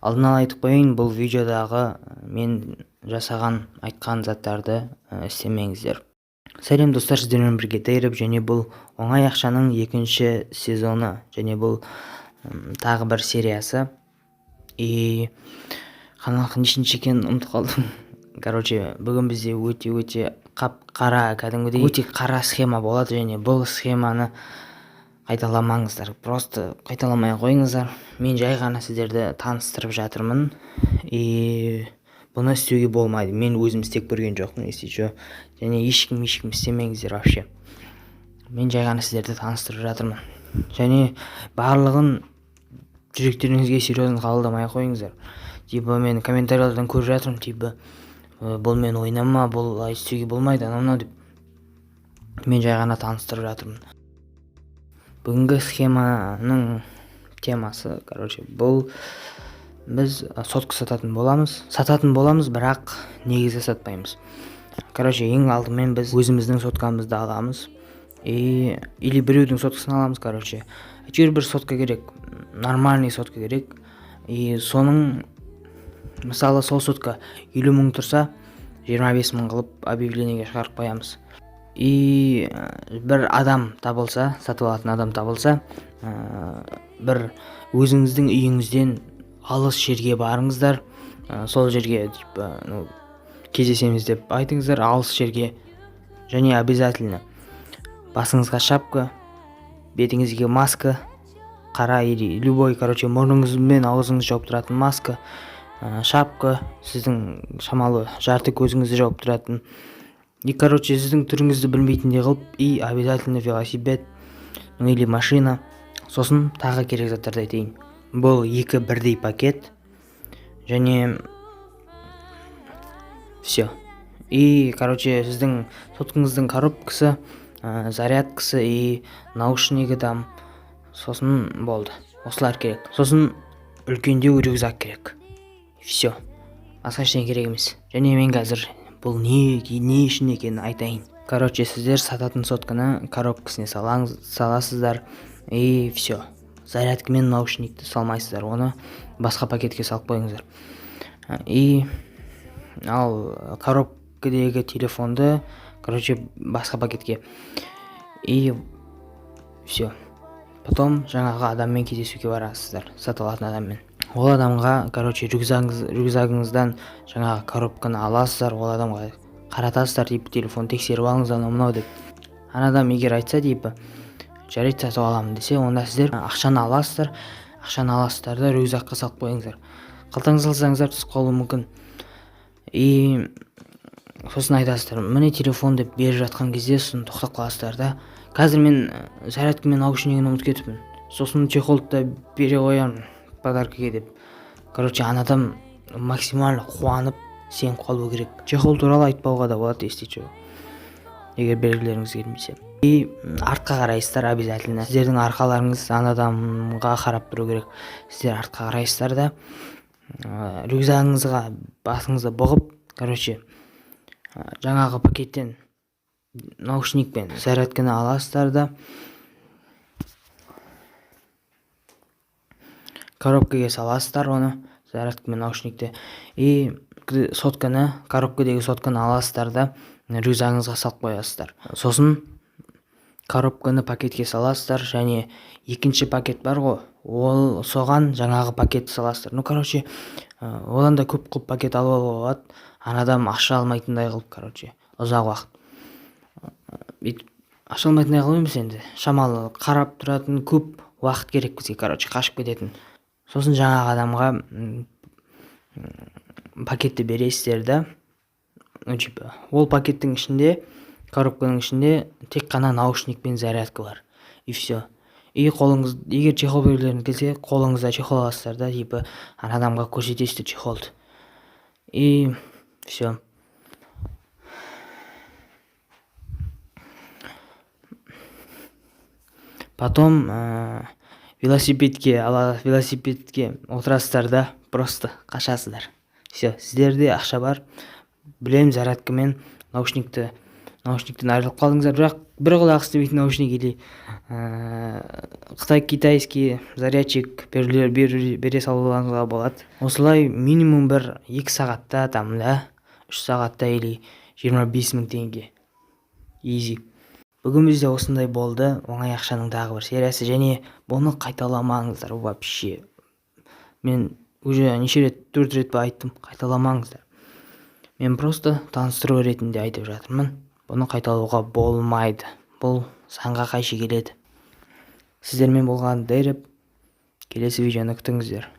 Алдын ала айтып қояйын, бұл видеодағы мен жасаған, айтқан заттарды істемеңіздер. Сәлем, достар, сіздермен бірге Дейреп және бұл оңай ақшаның екінші сезоны және бұл тағы бір сериясы. И канал нешінші екенін ұмытып қалдым. Короче, бүгін бізде өте өте қап қара, кәдімгідей өте қара схема болады және бұл схеманы қайталамаңыздар, просто қайталамай ақ қойыңыздар. Мен жай ғана сіздерді таныстырып жатырмын. И бұны істеуге болмайды, мен өзім істеп көрген жоқпын, если че, және ешкім, ешкім істемеңіздер вообще. Мен жай ғана сіздерді таныстырып жатырмын және барлығын жүректеріңізге серьезно қабылдамай ақ қойыңыздар. Типа мен комментарийлерден көріп жатырмын, типа бұлмен ойнама, бұлай істеуге болмайды, анау мынау деп. Мен жай ғана таныстырып жатырмын. Бүгінгі схеманың темасы, короче, бұл біз сотка сататын боламыз, бірақ негізі сатпаймыз. Короче, ең алдымен біз өзіміздің соткамызды аламыз и или біреудің соткасын аламыз. Короче, әйтеуір бір сотка керек, нормальный сотка керек. И соның, мысалы, сол сотка 50 000 тұрса, 25 000 қылып объявлениеге шығарып қоямыз. И бір адам табылса, сатып алатын адам табылса, бір өзіңіздің үйіңізден алыс жерге барыңыздар. Сол жерге типа, ну, кездесеміз деп айтыңыздар, алыс жерге. Және обязательно басыңызға шапка, бетіңізге маска, қара или любой, короче, мұрныңыз бен аузыңызды жауып тұратын маска, шапка, сіздің шамалы жарты көзіңізді жауып тұратын и, короче, сіздің түріңізді білмейтіндей қылып. И обязательно велосипед, ну или машина. Сосын тағы керек заттарды айтайын: бұл екі бірдей пакет және все. И, короче, сіздің соткаңыздың коробкасы, зарядкасы и наушнигі там. Сосын болды, осылар керек. Сосын үлкендеу рюкзак керек. Все, басқа ештеңе керек емес. Және мен қазір бұл не үшін екенін айтайын. Короче, сіздер сататын сотканы коробкасіне саласыздар и все. Зарядка мен наушникті салмайсыздар, оны басқа пакетке салып қойыңыздар. И ал коробкадегі телефонды, короче, басқа пакетке. И все. Потом жаңағы адаммен кездесуге барасыздар, сатып алатын адаммен. Ол адамға, короче, рюкзагыңыздан жаңағы коробканы аласыздар, ол адамға қаратасыздар, типа телефон тексеріп алыңыз, анау мынау деп. Ана адам егер айтса, типа жарайды, сатып аламын десе, онда сіздер ақшаны аласыздар. Ақшаны аласыздар да, рюкзакқа салып қойыңыздар. Қалтаңызға салсаңыздар, түсіп қалуы мүмкін. И сосын айтасыздар: міне телефон деп беріп жатқан кезде, сосын тоқтап қаласыздар да: қазір мен зарядка мен наушнигін ұмытып кетіппін, сосын чехолды да бере қоямын подаркаге деп. Короче, ана адам максимально қуанып, сеніп қалу керек. Чехол туралы айтпауға да болады, если че, егер бергілеріңіз келмесе. И артқа қарайсыздар обязательно, сіздердің арқаларыңыз ана адамға қарап тұру керек. Сіздер артқа қарайсыздар да, рюкзагыңызға басыңызды бұғып, короче, жаңағы пакеттен наушник пен зарядканы аласыздар да, коробкаға саласыздар оны, зарядка мен наушникті. И сотканы, коробкадегі сотканы аласыздар да, рюкзагыңызға салып қоясыздар. Сосын коробканы пакетке саласыздар және екінші пакет бар ғой, ол соған жаңағы пакетті саласыздар. Ну, короче, одан да көп қылып пакет алып алуға болады, ана адам аша алмайтындай қылып. Короче, ұзақ уақыт бүйтіп аша алмайтындай қылып емес енді, шамалы қарап тұратын көп уақыт керек бізге, короче, қашып кететін. Сосын жаңағы адамға пакетті бересіздер да, ну, типа ол пакеттің ішінде, коробканың ішінде тек қана наушник пен зарядка бар, и все. И қолыңыз, егер чехол бергілеріңіз келсе, қолыңызда чехол аласыздар да, типа ана адамға көрсетесіздер чехолды, и все. Потом велосипедке отырасыздар да, просто қашасыздар. Все, сіздерде ақша бар, білемін. Зарядка мен наушникті Наушниктен айырылып қалдыңыздар, бірақ бір құлақ істемейтін наушник или қытай, китайский зарядчик бере салуларыңызға болады. Осылай минимум бір 2 сағатта там да, 3 сағатта или 25 000 теңге изи. Бүгін бізде осындай болды, оңай ақшаның тағы бір сериясы. Және бұны қайталамаңыздар вообще. Мен уже неше рет, төрт рет па айттым, қайталамаңыздар. Мен просто таныстыру ретінде айтып жатырмын. Бұны қайталауға болмайды, бұл заңға қайшы келеді. Сіздермен болған Дэреп. Келесі видеоны күтіңіздер.